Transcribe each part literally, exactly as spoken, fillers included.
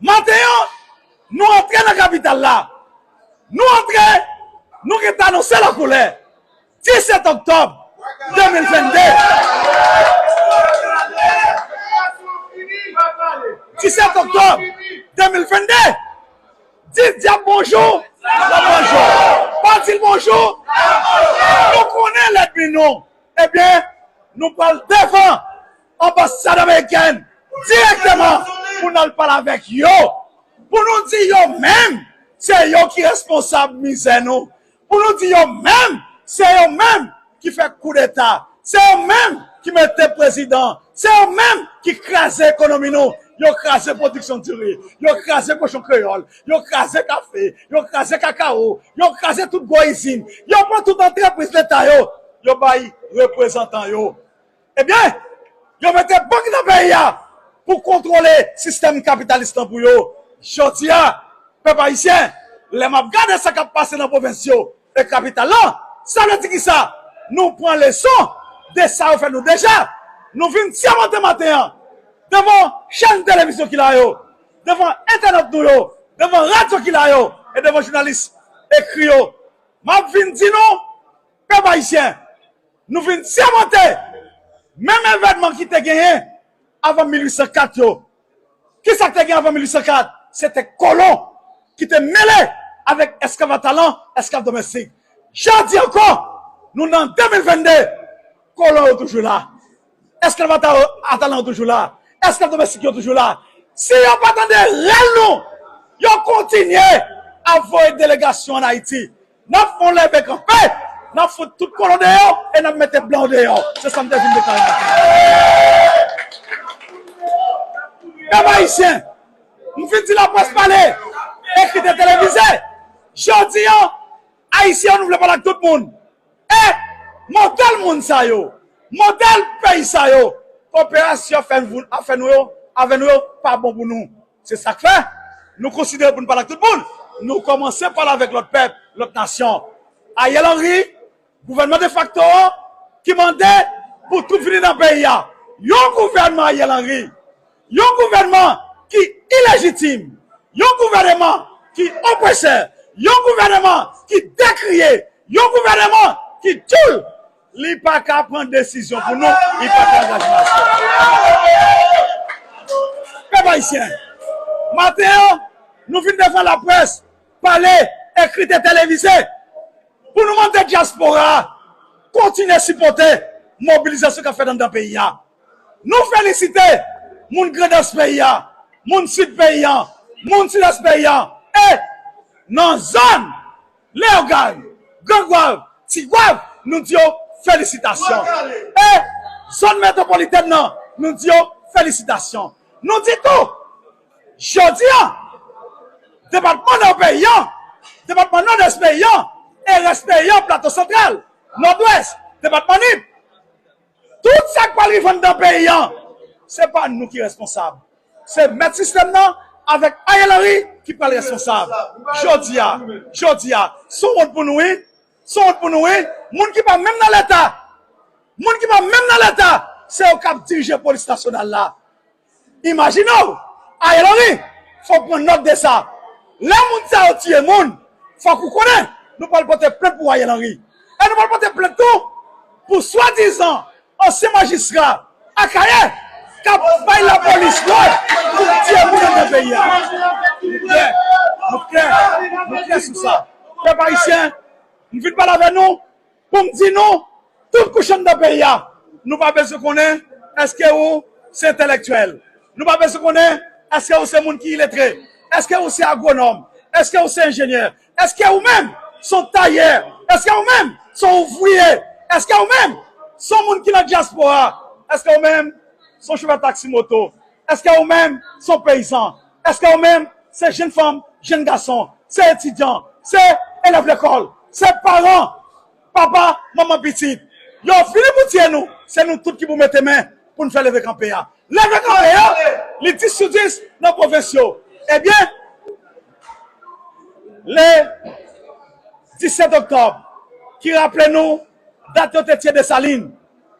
Maten an, nou antre nan kapital la. Nou antre, nou gentan anonse lakoulè. Disèt oktòb de mil vennde. Disèt oktòb de mil vennde. Di dyab bonjou, l ap bonjou. Pa di l bonjou, nou konnen lènmi nou. Ebyen, nou pral devan anbasad amerikèn dirèkteman pou n al pale avèk yo. Pou nou di yo menm, se yo ki responsab mizè nou. Pou nou di yo menm, se yo menm ki fè koudeta. Se yo menm ki mete prezidan. Se yo menm ki kraze ekonomi nou. Yo kraze pwodiksyon diri. Yo kraze kochon kreyòl. Yo kraze kafe. Yo kraze kakawo. Yo kraze tout gwo izin. Yo pran tout antrepriz leta yo. Yo bay reprezantan yo. Ebyen, yo mete bank nan peyi a pou kontwole sistèm kapitalis lan pou yo. Jodi a, pèp ayisyen, lè m ap gade sa k ap pase nan pwovens yo e kapital lan, sa vle di kisa? Nou pran leson de sa yo fè nou deja. Nou vin sèmante maten an devan chèn televizyon ki la yo, devan entènòt nou yo, devan radyo ki la yo, e devan jounalis ekri yo. M ap vin di nou, pèp ayisyen, nou vin sèmante menm evènman ki te genyen avan mil uit san kat yo. Kisa k te gen avan mil uit san kat? Se te kolon ki te mele avèk esklav atalan, esklav domestik. Jodi ankò, nou nan de mil vennde, kolon yo toujou la. Esklav atalan yo toujou la. Esklav domestik yo toujou la. Si yo pa tande rèl nou, yo kontinye ap voye delegasyon ann Ayiti. N ap fè yon leve kanpe, n ap fout tout kolon deyò e n ap mete blan deyò. Se sa m te vin deklare maten an. Pèp ayisyen, m fin di laprès pale, ekri te televize. Jodi an, ayisyen yo nou vle pale ak tout moun. E modèl moun sa yo, modèl peyi sa yo, koperasyon ap fè nou yo, avè nou yo pa bon pou nou. Se sa k fè nou konsidere pou n pale ak tout moun. Nou kòmanse pale avèk lòt pèp, lòt nasyon. Ariel Henry, gouvènman defakto an, ki mande pou twoup vini nan peyi a. Yon gouvènman Ariel Henry, yon gouvènman ki ilejitim, yon gouvènman ki opresè, yon gouvènman ki dekriye, yon gouvènman ki tchoul, li pa ka pran desizyon pou nou, li pa ka angaje nasyon. Pèp ayisyen, maten an, nou vin devan laprès, pale, ekri te televize, pou nou mande dyaspora a kontinye sipòte mobilizasyon k ap fèt anndan peyi a. Nou felisite moun Grandans peyi a, moun Sid peyi a, moun Sidès peyi a, e nan zòn Leyogàn, Gran Gwav, Ti Gwav, nou di yo felisitasyon. E zòn metwopolitèn nan, nou di yo felisitasyon. Nou di tou, jodi a, depatman Nò peyi a, depatman Nòdès peyi a, e rès peyi a, Plato Santral, Nòdwès, depatman Nip, tout sa k pral rive anndan peyi a, se pa nou ki responsab. Se mèt sistèm nan avèk Ariel Henry ki pral responsab. Jodi a, jodi a, se yon wont pou nou, wi. Se yon wont pou nou, wi. Moun ki pa menm nan Leta, moun ki pa menm nan Leta, se yo k ap dirije polis nasyonal la. Imajine w, Ariel Henry, fò w pran nòt de sa. Lè moun sa yo tiye moun, fòk ou konnen, nou pral pote plent pou Ariel Henry. E nou pral pote plent tou pou swadizan ansyen majistra Akayè k ap bay lapolis lòd pou tiye moun anndan peyi a. Nou klè, nou klè, nou klè sou sa. Pèp ayisyen, m vin pale avè nou, pou m di nou, tout kouch anndan peyi a, nou pa bezwen konnen èske ou se entèlektyèl. Nou pa bezwen konnen èske ou se moun ki iletre. Èske ou se agwonòm? Èske ou se enjenyè? Èske ou menm se yon tayè? Èske ou menm se yon ouvriye? Èske ou menm se yon moun ki nan dyaspora? Èske ou menm se yon chofè taksi moto? Èske ou menm se yon peyizan? Èske ou menm se jenn fanm, jenn gason, se etidyan, se elèv lekòl, se paran, papa, manman, pitit? Yo fini pou tiye nou, se nou tout ki pou mete men pou n fè leve kanpe a. Leve kanpe a, li dis sou dis nan pwovens yo. Ebyen, le disèt oktòb, ki raple nou dat yo te tiye Desalin,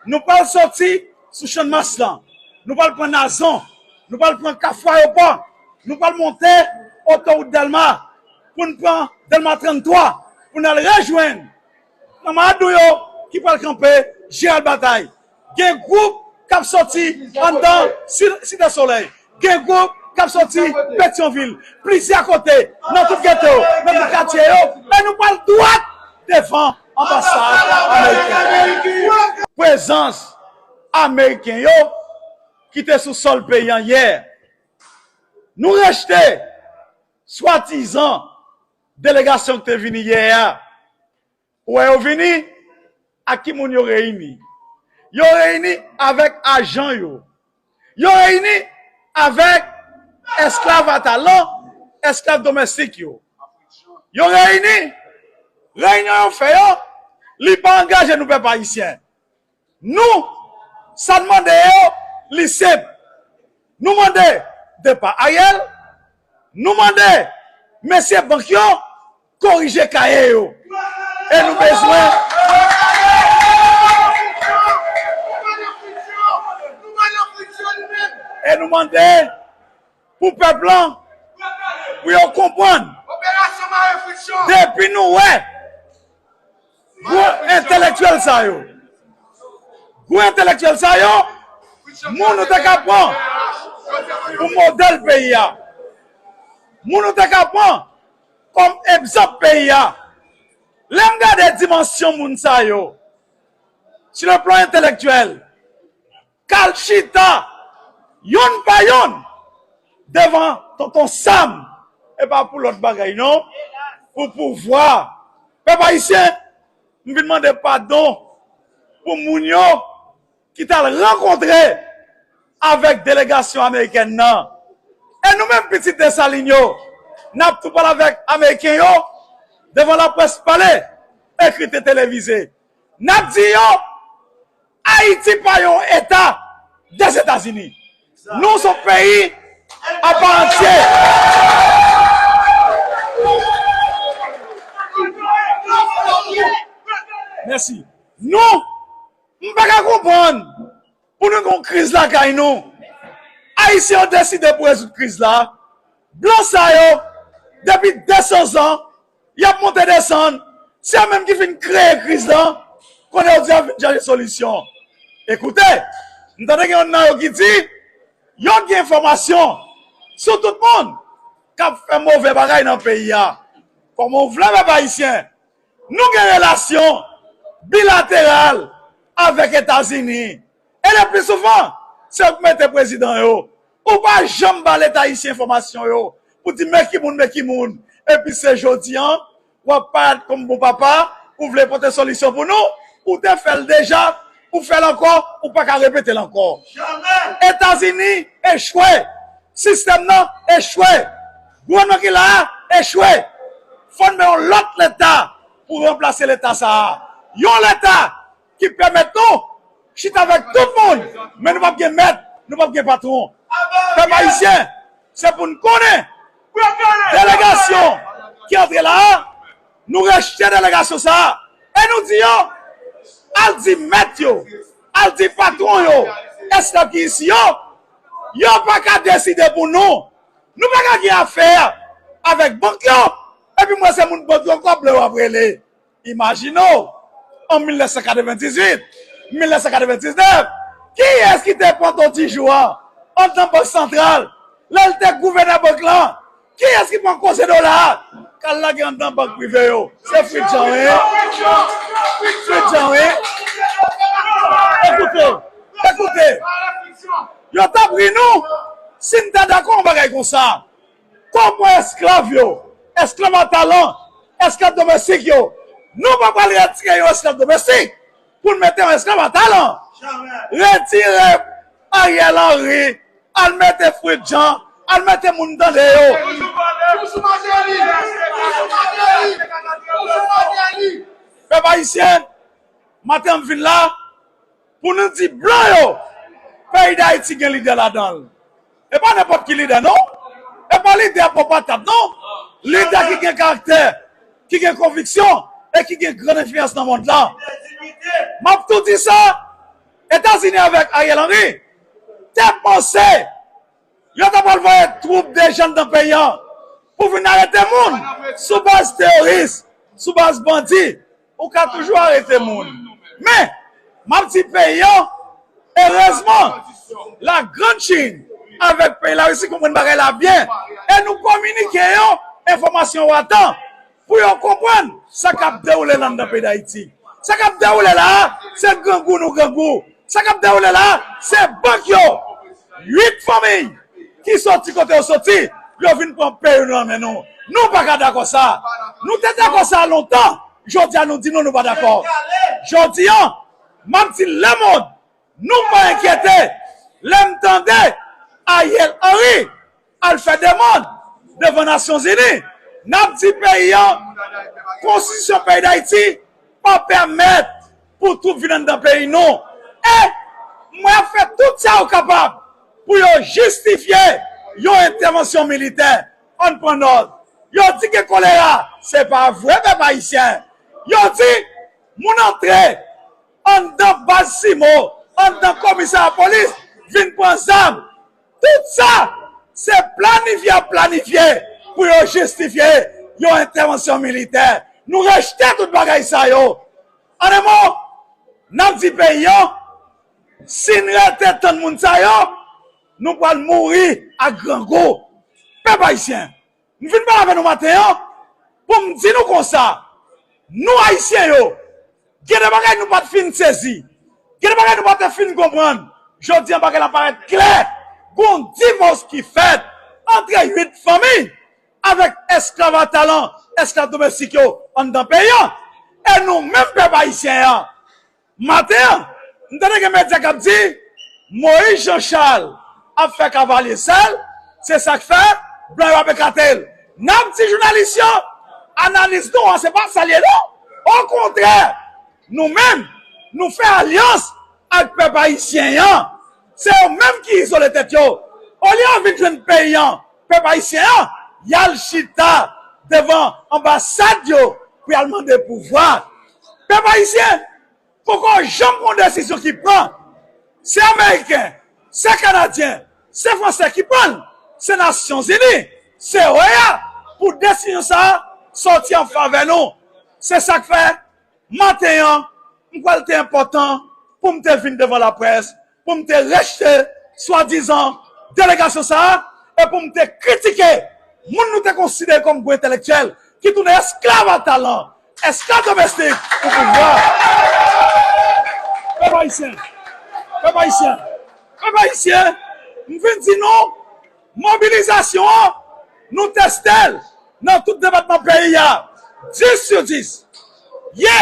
nou pral soti sou Channmas lan, nou pral pran Nazon, nou pral pran Kafou Ayewopò, Nou pral monte otowout Dèlma pou n pran Dèlma tranntwa pou n al rejwenn kanmarad nou yo ki pral kanpe Jeral Batay. Gen gwoup k ap soti anndan Si- Site Solèy. Gen gwoup k ap soti Petyonvil. Plizyè kote, nan tout geto, nan tout katye yo. E nou pral dwat devan anbasad ameriken. Prezans ameriken yo ki te sou sòl peyi an yè. Nou rejte swadizan delegasyon ki te vini yè a. Ou wè yo vini, ak ki moun yo reyini? Yo reyini avèk ajan yo. Yo reyini avèk esklav atalan, esklav domestik yo. Yo reyini, reyinyon yo fè yo, li pa angaje nou pèp ayisyen. Nou, sa n mande yo, li senp. Nou mande depa Ariel, nou mande mesye bank yo korije kaye yo. E nou bezwen e nou mande pou pèp lan, pou yo konprann, depi nou wè gwo entelektyèl sa yo, gwo entelektyèl sa yo, moun nou te ka pran pou modèl peyi a, moun nou te ka pran kòm egzanp peyi a. Lè m gade dimansyon moun sa yo, sur le plan intellectuel, k al chita yonn pa yonn devan Tonton Sam, e pa pou lòt bagay non, pou pouvwa. Pèp ayisyen, m vin mande padon pou moun yo ki t al rankontre avèk delegasyon amerikèn nan. E nou menm pitit Desalin yo, n ap tou pale avèk ameriken yo devan laprès pale, ekri te televize. N ap di yo, Ayiti pa yon eta Dèzetazini. Nou se yon peyi apa antye. Mèsi. Nou, m pa ka konprann pou nou gen yon kriz lakay nou. Ayisyen yo deside pou rezoud kriz la. Blan sa yo, depi de san zan, y ap monte desann. Se yo menm ki fin kreye kriz lan. Kounye a yo di y ap vin chache solisyon. Ekoute, m tande gen youn nan yo ki di, yo gen enfòmasyon sou tout moun k ap fè move bagay nan peyi a. Kòman w vle, pèp ayisyen, nou gen relasyon bilateral avèk Etazini. E le pli souvan, se yo k mete prezidan yo. Ou pa janm ba Leta ayisyen enfòmasyon yo pou di men ki moun, men ki moun. Epi se jodi a, w ap parèt kòm bon papa, ou vle pote solisyon pou nou, ou te fè l deja, ou fè l ankò, ou pa ka repete l ankò. Etazini echwe, sistèm nan echwe, gouvènman ki la a echwe. Fò n men yon lòt Leta pou ranplase Leta sa a. Yon Leta ki pèmèt nou chita avèk tout moun, men nou p ap gen mèt, nou p ap gen patwon. Pèp ayisyen, se pou n konnen, delegasyon ki antre la a, nou rejte delegasyon sa a, e nou di yo, al di mèt yo, al di patwon yo, esklav ki isi yo, yo pa ka deside pou nou. Nou pa ka gen afè avèk bank yo, epi m wè se moun bank yo kòb yo ap rele. Imajine w, an mil nèf san katrevendizuit, mil nèf san katrevendiznèf, kiyès ki te pran Ton Tijou a anndan Bank Santral, lè l te gouvènè bank lan? Kiyès ki pran koze dola a k al lage anndan bank prive yo? Se Fritjan, wi. Fritjan, wi. Ekoute, ekoute. Yo t ap ri nou si n ta dakò yon bagay konsa. Kòman esklav yo, esklav atalan, esklav domestik yo, nou pa pral retire yon esklav domestik pou n mete yon esklav atalan. Retire Ariel Henry, al mete Fritjan, al mete moun tande yo. Pèp ayisyen, maten an m vin la pou nou di blan yo, peyi Dayiti gen lidè ladan l. E pa nenpòt ki lidè non. E pa lidè pòpatat non. Lidè ki gen karaktè, ki gen konviksyon e ki gen grann enfliyans nan mond lan. M ap tou di sa, Etazini avèk Ariel Henry te panse Yo ta pral voye twoup de jèn nan peyi an pou vin arete moun sou baz teyoris, sou baz bandi. Ou ka toujou arete moun. Men, m ap di peyi an, erezman, la Grande Chine avèk peyi Larisi konprann bagay la byen e nou kominike yo enfòmasyon yo atan pou yo konprann sa k ap dewoule la anndan peyi Dayiti. Sa k ap dewoule la a, se grangou nou grangou. Sa k ap dewoule la a, se bank yo. Uit fanmi ki soti kote yo soti, yo vin pran peyi nou nan men nou. Nou pa ka dakò sa. Nou te dakò sa lontan. Jodi a nou di non, nou pa dakò. Jodi a, m ap di lemonn, nou pa enkyete lè m tande Ariel Henry al fè demann devan Nasyonzini. N ap di peyi an, konstitisyon peyi Dayiti pa pèmèt pou twoup vin anndan peyi nou. E mwen ap fè tout sa yo kapab pou yo jistifye yon entèvansyon militè. Ann pran nòt. Yo di gen kolera. Se pa vre, pèp ayisyen. Yo di moun antre anndan baz Simo, anndan komisarya polis, vin pran zam. Tout sa, se planifye y ap planifye pou yo jistifye yon entèvansyon militè. Nou rejte tout bagay sa yo. An en mo, n ap di peyi an, si n rete tann moun sa yo, nou pral mouri ak grangou. Pèp ayisyen, m vin pale avè nou maten an pou m di nou konsa, nou Ayisyen yo, gen de bagay nou pa t fin sezi, gen de bagay nou pa t fin konprann. Jodi an, bagay la parèt klè. Gon divòs ki fèt antre uit fanmi avèk esklav atalan, esklav domestik yo anndan peyi an. E nou menm pèp ayisyen an, maten an, m tande gen medya k ap di Moïse Jean Charles ap fè kavalye sèl, se sa k fè blan yo ap ekate l. N ap di jounalis yo, analiz nou an, se pa sa l ye non. Okontrè, nou menm, nou fè alyans ak pèp ayisyen an. Se yo menm ki izole tèt yo. Olye yo vin jwenn peyi an, pèp ayisyen an, y al chita devan anbasad yo pou y al mande pouvwa. Pèp ayisyen, poko janm gon desizyon ki pran. Se Ameriken, se Kanadyen, se Fransè ki pran l, se Nasyonzini, se O E A, pou desizyon sa a sòti an favè nou. Se sa k fè, maten an, m kwè l te enpòtan pou m te vin devan laprès, pou m te rejte swadizan delegasyon sa a, e pou m te kritike moun nou te konsidere kòm gwo entèlektyèl ki tounen esklav atalan, esklav domestik pou pouvwa. Pèp ayisyen, pèp ayisyen, pèp ayisyen, m vin di nou, mobilizasyon an, nou teste l nan tout depatman peyi a, dis sou dis. Yè,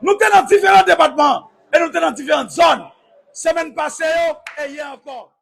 nou te nan diferan depatman e nou te nan diferan zòn. Semèn pase yo e yè ankò.